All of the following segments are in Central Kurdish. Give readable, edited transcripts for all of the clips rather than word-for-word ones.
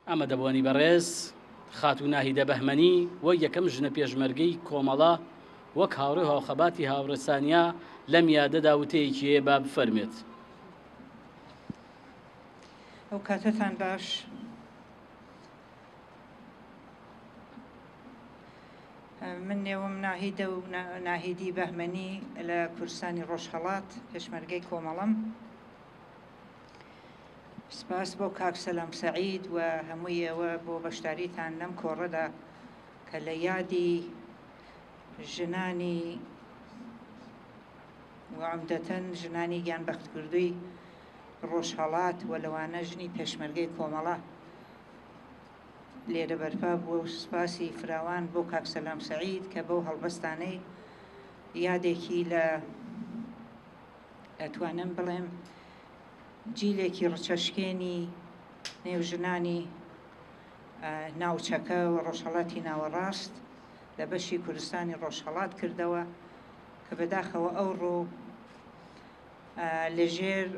ئامادەبووانی بەڕێز، خاتوو ناهیدە بەهمەنی وەک یەکەم ژنە پێشمەرگەی کۆمەڵە، وەک هاوڕێ و هاوخەباتی هاوڕێ سانیا لەم یادەدا وتەیەکی هەیە با بفەرمێت. ئەو کاتەتان باش. من نێوم ناهیدە و ناهیدی بەهمەنی لە کوردستانی ڕۆژهەڵات پێشمەرگەی کۆمەڵەم. سپاس بۆ کاک سەلام سەعید و هەمووی ئێوە بۆ بەشداریتان لەم کۆڕەدا کە لە یادی ژنانی و عمدەتەن ژنانی گیانبەختکردووی ڕۆژهەڵات و لەوانە ژنی پێشمەرگەی کۆمەڵە لێرە بەرپا بووە و سپاسی فراوان بۆ کاک سەلام سەعید کە بەو هەڵبەستانەی یادێکی لە ئەتوانم بڵێم جیلێکی ڕچەشکێنی نێو ژنانی ناوچەکە و ڕۆژهەڵاتی ناوەڕاست لە بەشی کوردستانی ڕۆژهەڵات کردەوە کە بەداخەوە ئەوڕۆ لەژێر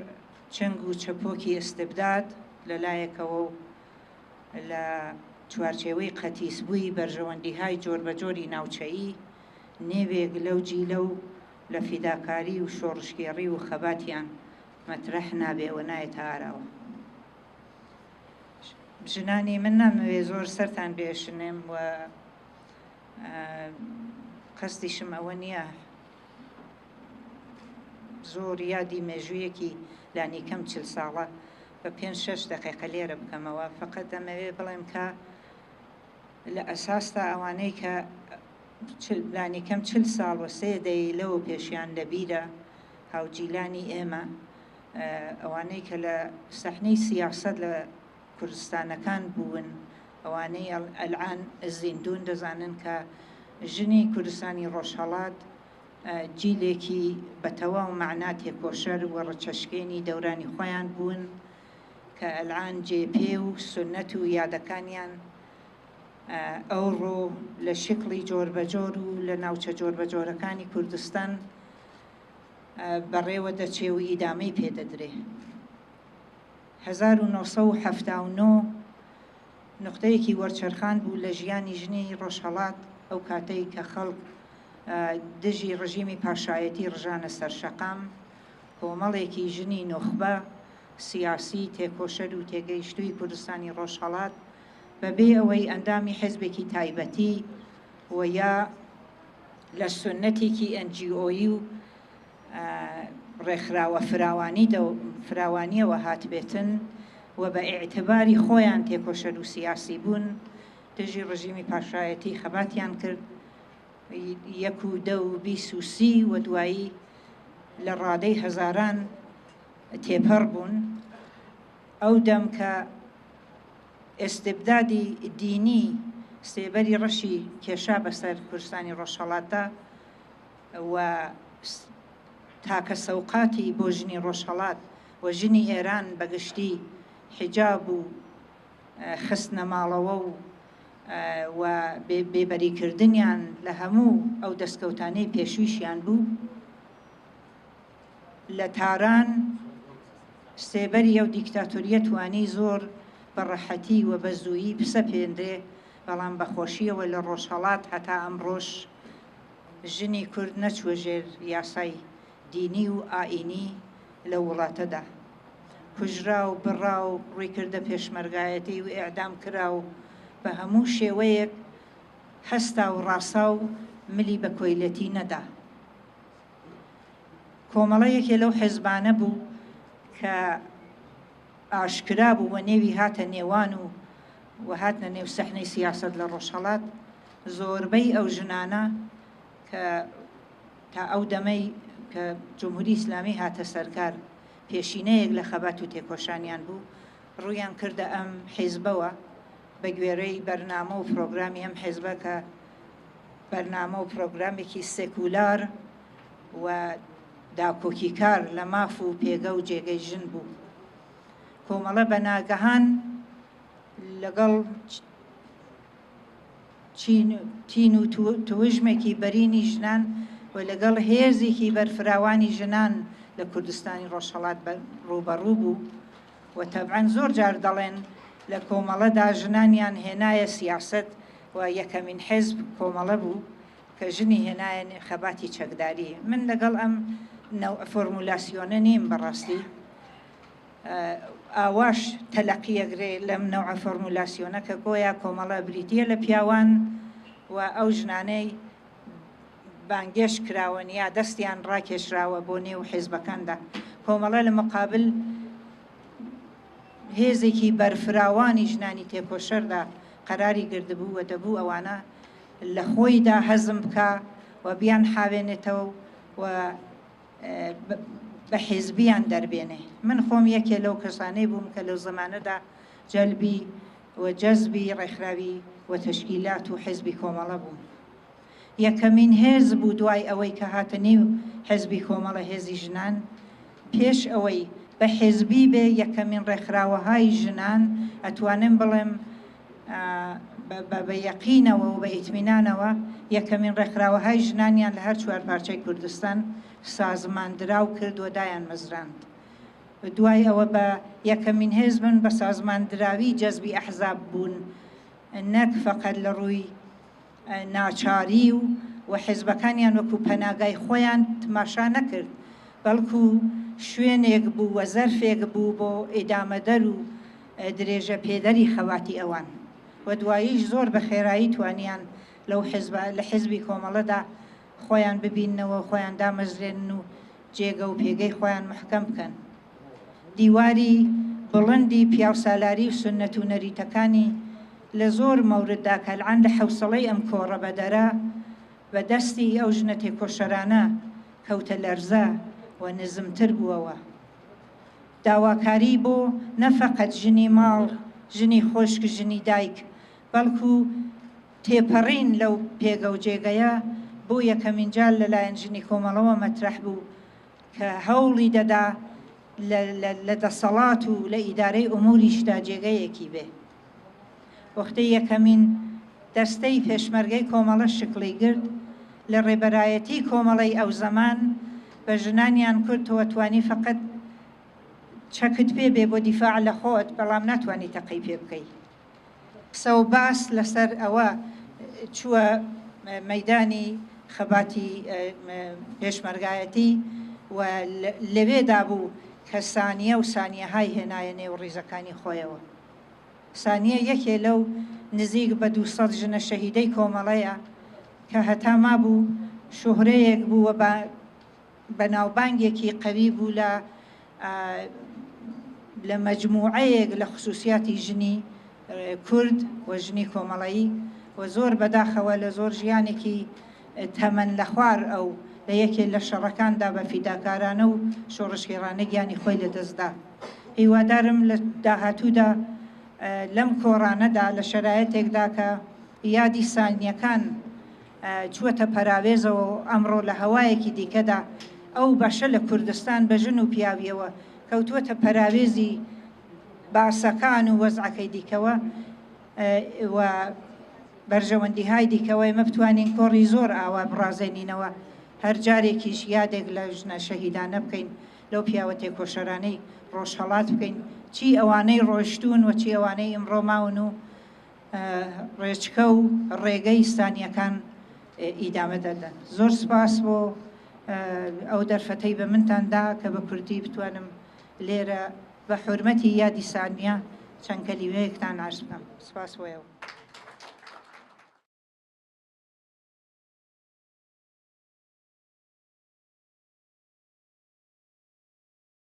چنگ و چەپۆکی ئیستبداد لە لایەکەوە و لە چوارچێوەی قەتیسبووی بەرژەوەندیهای جۆربەجۆری ناوچەیی نێوێک لەو جیلە و لە فیداکاری و شۆڕشگێڕی و خەباتیان مەترەح نابێ و نایەتە ئاراوە. ژنانی من نامەوێ زۆر سەرتان بێشنێم و قەستیشم ئەوە نییە زۆر یادی مێژوویەکی لانیکەم 40 ساڵە بە پێنج شەش دەقیقە لێرە بکەمەوە فقط دەمەوێ بڵێم کە لە ئەساستا ئەوانەی کە لانیکەم 40 ساڵ و سێ دەیەی لەوە پێشیان لەبیرە هاوجیلانی ئێمە ئەوانەی کە لە سەحنەی سیاسەت لە کوردستانەکان بوون ئەوانەی ئەلعان زیندوون دەزانن کە ژنی کوردستانی ڕۆژهەڵات جیلێکی بە تەواو مەعنا تێکۆشەر و ڕچەشکێنی دەورانی خۆیان بوون کە ئەلعان جێ پێ و سوننەت و یادەکانیان ئەوڕۆ لە شکڵی جۆربەجۆر و لە ناوچە جۆربەجۆرەکانی کوردستان بەڕێوە دەچێ و ئیدامەی پێ دەدرێ. 1979 نوقتەیەکی وەرچەرخان بوو لە ژیانی ژنی ڕۆژهەڵات، ئەو کاتەی کە خەڵک دژی ڕژیمی پاشایەتی ڕژانە سەر شەقام، کۆمەڵێکی ژنی نوخبە، سیاسی، تێکۆشەر و تێگەیشتووی کوردستانی ڕۆژهەڵات بە بێ ئەوەی ئەندامی حیزبێکی تایبەتی و یا لە سوننەتێکی ئێن جی ئۆیی و ڕێکخراوە فراوانیەوە هاتبێتن و بە ئیعتباری خۆیان تێکۆشەر و سیاسی بوون، دژی ڕژیمی پاشایەتی خەباتیان کرد، یەک و دە و بیس و سی و دوایی لە ڕادەی هەزاران تێپەڕ بوون. ئەو دەم کە ئێستبدادی دینی سێبەری ڕەشی کێشا بەسەر کوردستانی ڕۆژهەڵاتدا و تاکە سەوقاتی بۆ ژنی ڕۆژهەڵات و ژنی ئێران بە گشتی حیجاب و خستنە ماڵەوە و و بێبەریکردنیان لە هەموو ئەو دەستکەوتانەی پێشوویشیان بوو لە تاران سێبەری ئەو دیکتاتۆرییە توانی زۆر بە ڕەحەتی و بە زوویی بسەپێنرێ، بەڵام بە خۆشییەوە لە ڕۆژهەڵات هەتا ئەمڕۆش ژنی کورد نەچووە ژێر یاسای دینی و ئائینی لەو وڵاتەدا. کوژرا و بڕا و ڕووی کردە پێشمەرگایەتی و ئێعدام کرا و بە هەموو شێوەیەک هەستا و ڕاسا و ملی بە کۆیلەتی نەدا. کۆمەڵە یەکێ لەو حێزبانە بوو کە ئاشکرا بوو و نێوی هاتە نێوان و و هاتنە نێو سەحنەی سیاسەت لە ڕۆژهەڵات، زۆربەی ئەو ژنانە کە تا ئەو دەمەی کە جمهوری ئیسلامی هاتە سەرکار پێشینەیەک لە خەبات و تێکۆشانیان بوو، ڕوویان کردە ئەم حیزبەوە بە گوێرەی بەرنامە و پرۆگرامی ئەم حیزبە کە بەرنامە و پرۆگرامێکی سێکولار و داکۆکیکار لە ماف و پێگە و جێگەی ژن بوو. کۆمەڵە بە ناگەهان لەگەڵ چین تین و توژمێکی بەرینی ژنان و لەگەڵ هێزێکی بەرفراوانی ژنان لە کوردستانی ڕۆژهەڵات ڕووبەڕوو بوو و تەبعەن زۆر جار دەڵێن لە کۆمەڵەدا ژنانیان هێنایە سیاسەت و یەکەمین حیزب کۆمەڵە بوو کە ژنی هێنایە خەباتی چەکداری. من لەگەڵ ئەم نەوع فۆرمولاسیۆنە نیم بەڕاستی. ئاواش تەلەقی ئەگرێ لەم نەوعە فۆرمولاسیۆنە کە گۆیا کۆمەڵە بریتییە لە پیاوان و ئەو ژنانەی بانگێشت کراون یا دەستیان ڕاکێشراوە بۆ نێو حیزبەکاندا. کۆمەڵە لە مقابل هێزێکی بەرفراوانی ژنانی تێکۆشەردا قەراری گردبوو و دەبوو ئەوانە لە خۆیدا هەزم بکا و بیان حاوێنێتەوە و بە حیزبیان دەربێنێ. من خۆم یەکێ لەو کەسانەی بووم کە لەو زەمانەدا جەلبی و جەزبی ڕێکخراوی و تەشکیلات و حیزبی کۆمەڵە بووم. یەکەمین هێز بوو دوای ئەوەی کە هاتە نیو حیزبی کۆمەڵە هێزی ژنان پێش ئەوەی بە حیزبی بێ یەکەمین ڕێکخراوەهای ژنان ئەتوانم بڵێم بە یەقینەوە و بە ئیتمینانەوە یەکەمین ڕێکخراوەهای ژنانیان لە هەر چوار پارچەی کوردستان سازماندراو کرد و دایانمەزراند. دوای ئەوە بە یەکەمین هێز بن بە سازماندراوی جەزبی ئەحزاب بوون نەک فەقەت لە ڕووی ناچاری و و حیزبەکانیان وەکوو پەناگای خۆیان تماشا نەکرد بەڵکوو شوێنێک بوو و زەرفێک بوو بۆ ئیدامەدەر و درێژە پێدەری خەباتی ئەوان و دواییش زۆر بە خێرایی توانیان لەو حیزبە لە حیزبی کۆمەڵەدا خۆیان ببیننەوە و خۆیان دامەزرێنن و جێگە و پێگەی خۆیان محکەم بکەن. دیواری بڵندی پیاوسالاری و سوننەت و نەریتەکانی لە زۆر مەورددا کەلعان لە حەوسەڵەی ئەم کۆڕە بەدەرە بە دەستی ئەو ژنە تێکۆشەرانە کەوتە لەرزە و نزمتر بووەوە. داواکاری بۆ نە فەقەت ژنی ماڵ، ژنی خوشک، ژنی دایک، بەڵکو تێپەڕین لەو پێگە و جێگەیە بۆ یەکەمین جار لە لایەن ژنی کۆمەڵەوە مەترەح بوو کە هەوڵی دەدا لە دەسەڵات و لە ئیدارەی ئوموریشدا جێگەیەکی بێ. وەختێ یەکەمین دەستەی پێشمەرگەی کۆمەڵە شکڵی گرت، لە ڕێبەرایەتی کۆمەڵەی ئەو زەمان بە ژنانیان کورد تۆ ئەتوانی فەقەت چەکت پێ بێ بۆ دیفاع لە خۆت بەڵام ناتوانی تەقەی پێ بکەی. قسە و باس لەسەر ئەوە چووە مەیدانی خەباتی پێشمەرگایەتی و لەوێدا بوو کە سانیە و سانیەهای هێنایە نێو ڕیزەکانی خۆیەوە. سانیە یەکێ لەو نزیک بە 200 ژنە شەهیدەی کۆمەڵەیە کە هەتا مابوو شوهرەیەک بوو و بەناوبانگێکی قەوی بوو لە لە مەجموعەیەک لە خسوسیاتی ژنی کورد و ژنی کۆمەڵەیی و زۆر بەداخەوە لە زۆر ژیانێکی تەمەن لە خوار ئەو لە یەکێ لە شەڕەکاندا بە فیداکارانە و شۆڕشگێڕانە گیانی خۆی لەدەستدا. هیوادارم لە داهاتوودا لەم کۆڕانەدا لە شەرایەتێکدا کە یادی سانیەکان چووەتە پەراوێزەوە و ئەمڕۆ لە هەوایەکی دیکەدا ئەو بەشە لە کوردستان بە ژن و پیاویەوە کەوتووەتە پەراوێزی باسەکان و وەزعەکەی دیکەوە و بەرژەوەندیهای دیکەوە ئێمە بتوانین کۆڕی زۆر ئاوا بڕازێنینەوە هەر جارێکیش یادێک لە ژنە شەهیدانە بکەین لەو پیاوە تێکۆشەرانەی ڕۆژهەڵات بکەین چی ئەوانەی ڕۆشتوون و چی ئەوانەی ئیمڕۆ ماون و ڕێچکە و ڕێگەی ستانیەکان ئیدامە دەدەن. زۆر سپاس بۆ ئەو دەرفەتەی بە منتان دا کە بە کوردی بتوانم لێرە بە حورمەتی یادی سانیە چەند کەلیمەیەکتان عەرز بکەم. سپاس بۆ ئێوە.